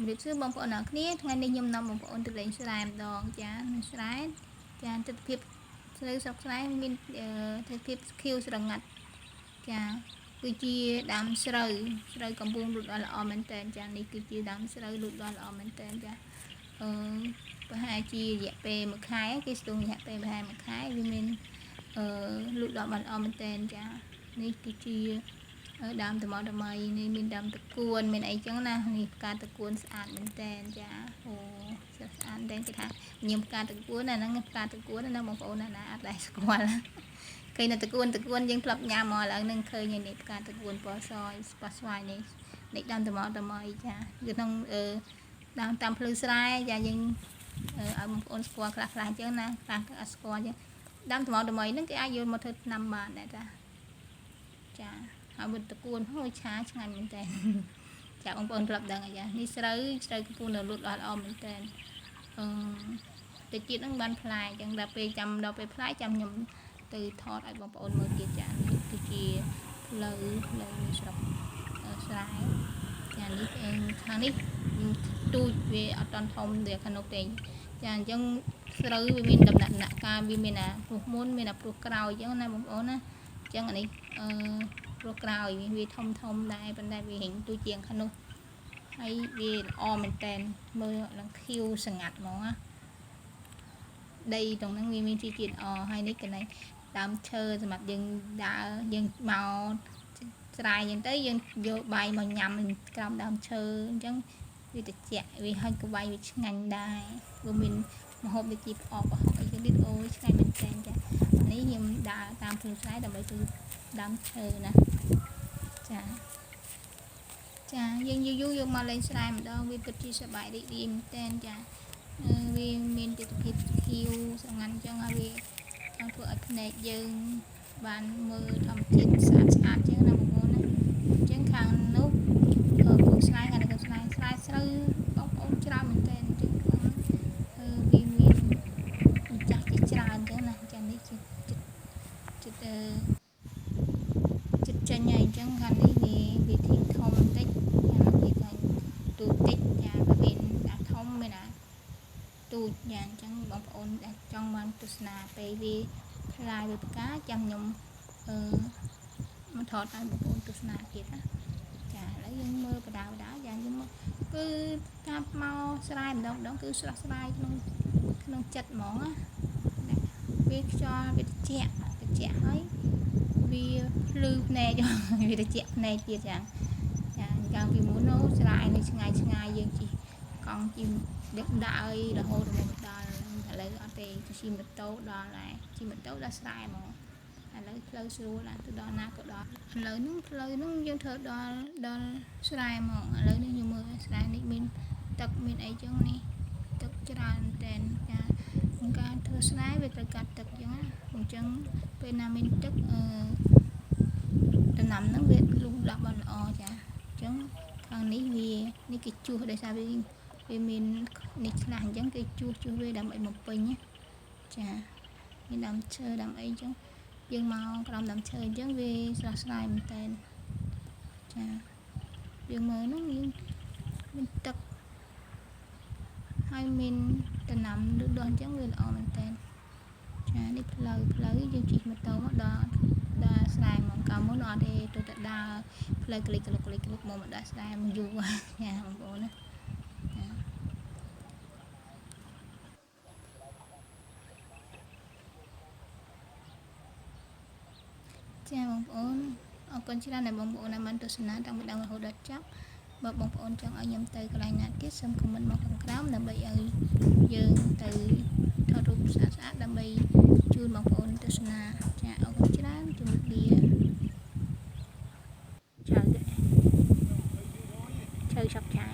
រាបសួរបងប្អូនអរគ្នាថ្ងៃនេះខ្ញុំនាំបងប្អូនទៅលេងស្រែម្ដងចានៅស្រែចាទិដ្ឋភាពនៅស្រុកស្រែមានទិដ្ឋភាពខៀវស្រងាត់ចាគឺជាដើមស្រូវស្រូវកំពុងលូតលាស់ល្អមែនតើចានេះគឺជាដើមស្រូវលូតលាស់ល្អមែនតើចាអឺប្រហែលជារយៈពេល1ខែគេស្ទង់រយៈពេលប្រហែល1ខែវាមានអឺលូតលាស់បានល្អមែនតើចានេះគឺជាដើមត្មោថ្មីនេះមានដើមតកួនមានអីចឹងណានេះផ្កាតកួនស្អាតមែនតែនចាអូស្អាតតែគេថាញៀមផ្កាតកួនអាហ្នឹងផ្កាតកួនណាបងប្អូនណាអត់ដែលស្គាល់ឃើញនៅតកួនតកួនយើងធ្លាប់ញ៉ាំមកឥឡូវហ្នឹងឃើញនេះផ្កាតកួនពណ៌សពណ៌ស្វាយនេះនេះដើមត្មោថ្មីចាគឺក្នុងអឺដើមតាមភ្លឺស្រែចាយើងឲ្យបងប្អូនស្គាល់ខ្លះខ្លះអញ្ចឹងណាខ្លះអត់ស្គាល់អញ្ចឹងដើមត្មោថ្មីហ្នឹងគេអាចយកមកធ្វើថ្នាំបានដែរចាចាហើយមួយតកួនហូយឆាឆ្ងាញ់មែនតើចាបងប្អូនធ្លាប់ដឹងអាយ៉ានេះស្រូវស្រូវកំពុងនៅលូតលាស់ល្អមែនតើអឺតិចទៀតហ្នឹងបានផ្លែអញ្ចឹងដល់ពេលចាំដល់ពេលផ្លែចាំខ្ញុំទៅថតឲ្យបងប្អូនមើលទៀតចានេះគឺជាផ្លូវផ្លូវនៅស្រុកស្រែចានេះខាងនេះទូចវាអត់តន់ធំដូចខាងនោះទេចាអញ្ចឹងស្រូវវាមានដំណាក់ដំណាក់កាលវាមានអាព្រោះមុនមានអាព្រោះក្រោយអញ្ចឹងណាបងប្អូនណាអញ្ចឹងអានេះអឺព្រោះក្រោយវាធំធំដែរប៉ុន្តែវារៀងទូជាងខាងនោះហើយវាល្អមែនតែនមើលឡើងខៀវស្ងាត់ហ្មងណាដីត្រង់ហ្នឹងវាមានជីជាតិល្អហើយនេះកន្លែងដើមឈើសម្រាប់យើងដើរយើងមកស្រែអញ្ចឹងទៅយើងយកបាយមកញ៉ាំក្រោមដើមឈើអញ្ចឹងវាត្រជាក់វាហើយកវ៉ៃវាឆ្ងាញ់ដែរវាមានម្ហូបដូចជាផ្អកប្រហុកអីចឹងទៀតអូយឆ្ងាញ់មែនទែនចានេះខ្ញុំដើរតាមភ្លឺស្រែដើម្បីទៅដើមឈើណាចាចាយើងយូរយូរយកមកលេងស្រែម្ដងវាពិតជាសប្បាយរីករាយមែនទែនចាវាមានទិដ្ឋភាពខៀវស្រងាត់អញ្ចឹងហើយវាធ្វើឲ្យភ្នែកយើងបានមើលធម្មជាតិស្អាតស្អាតអញ្ចឹងណាបងប្អូនណាអញ្ចឹងខាងនោះគូស្រែខាងនេះគូស្រែស្រែស្រូវបងប្អូនច្រើនមែនទែនអញ្ចឹងវាមានម្ចាស់ជាច្រើនអញ្ចឹងណាចានេះជាចិត្តចិត្តអឺចិត្តចេញហើយអញ្ចឹងខាងនេះវាវាធីងធំបន្តិចខាងនោះវាខាងទូចតិចចាវាមានអាធំមានអាទូចយ៉ាងអញ្ចឹងបងប្អូនដែលចង់បានទស្សនាពេលវាផ្លាយវាផ្កាចាំខ្ញុំអឺមកថតឲ្យបងប្អូនទស្សនាទៀតណាចាឥឡូវយើងមើលបដាបដាយ៉ាងយើងមកគឺតាមមកស្រែម្ដងម្ដងគឺស្រស់ស្រាយក្នុងក្នុងចិត្តហ្មងណាវាខ្យល់វាត្រជាក់ត្រជាក់ហើយវាភ្លឺភ្នែកវាត្រជាក់ភ្នែកទៀតចាចាកាលពីមុននោះស្រែនៅឆ្ងាយឆ្ងាយយើងជិះកង់ជិះដឹកដើររហូតមកដល់ឥឡូវអត់ទេជិះម៉ូតូដល់ដែរជិះម៉ូតូដល់ស្រែហ្មងឥឡូវផ្លូវស្រួលណាស់ទៅដល់ណាក៏ដល់ឥឡូវហ្នឹងផ្លូវហ្នឹងយើងធ្វើដល់ដល់ស្រែហ្មងឥឡូវនេះយើងមើលស្រែនេះមានទឹកមានអីចឹងនេះទឹកច្រើនតែនចាក្នុងការធ្វើស្រែវាត្រូវកាត់ទឹកចឹងណាអញ្ចឹងពេលណាមានទឹកអឺដំណាំហ្នឹងវាលូតលាស់បានល្អចាអញ្ចឹងខាងនេះវានេះគេជួសដោយសារវាវាមាននេះខ្លះអញ្ចឹងគេជួសជួសវាដើម្បីបំពេញណាចាមានដើមឈើដើមអីអញ្ចឹងយើងមកក្រោមដើមឈើអញ្ចឹងវាស្រស់ស្រាយមែនតើចាយើងមើលហ្នឹងយើងមានទឹកហើយមានដំណាំលូតលាស់អញ្ចឹងវាល្អមែនតើចានេះផ្លូវផ្លូវយើងជិះម៉ូតូមកដល់ដល់ស្រែហ្មងកាលមុនអត់ទេទៅតែដើរផ្លូវក្លិចក្លុកក្លិចក្លុកមកមកដល់ស្រែមកយូរចាបងប្អូនណាចាបងប្អូនអរគុណច្រើនដែលបងប្អូនបានទស្សនាតាំងពីដើមរហូតដល់ចប់បើបងប្អូនចង់ឲ្យខ្ញុំទៅកន្លែងណាទៀតសូម comment មកខាងក្រោមដើម្បីឲ្យយើងទៅថតរូបស្អាតស្អាតដើម្បីជូនបងប្អូនទស្សនាចាអរគុណច្រើនជម្រាបលាឆៅឆៅឆប់ឆែ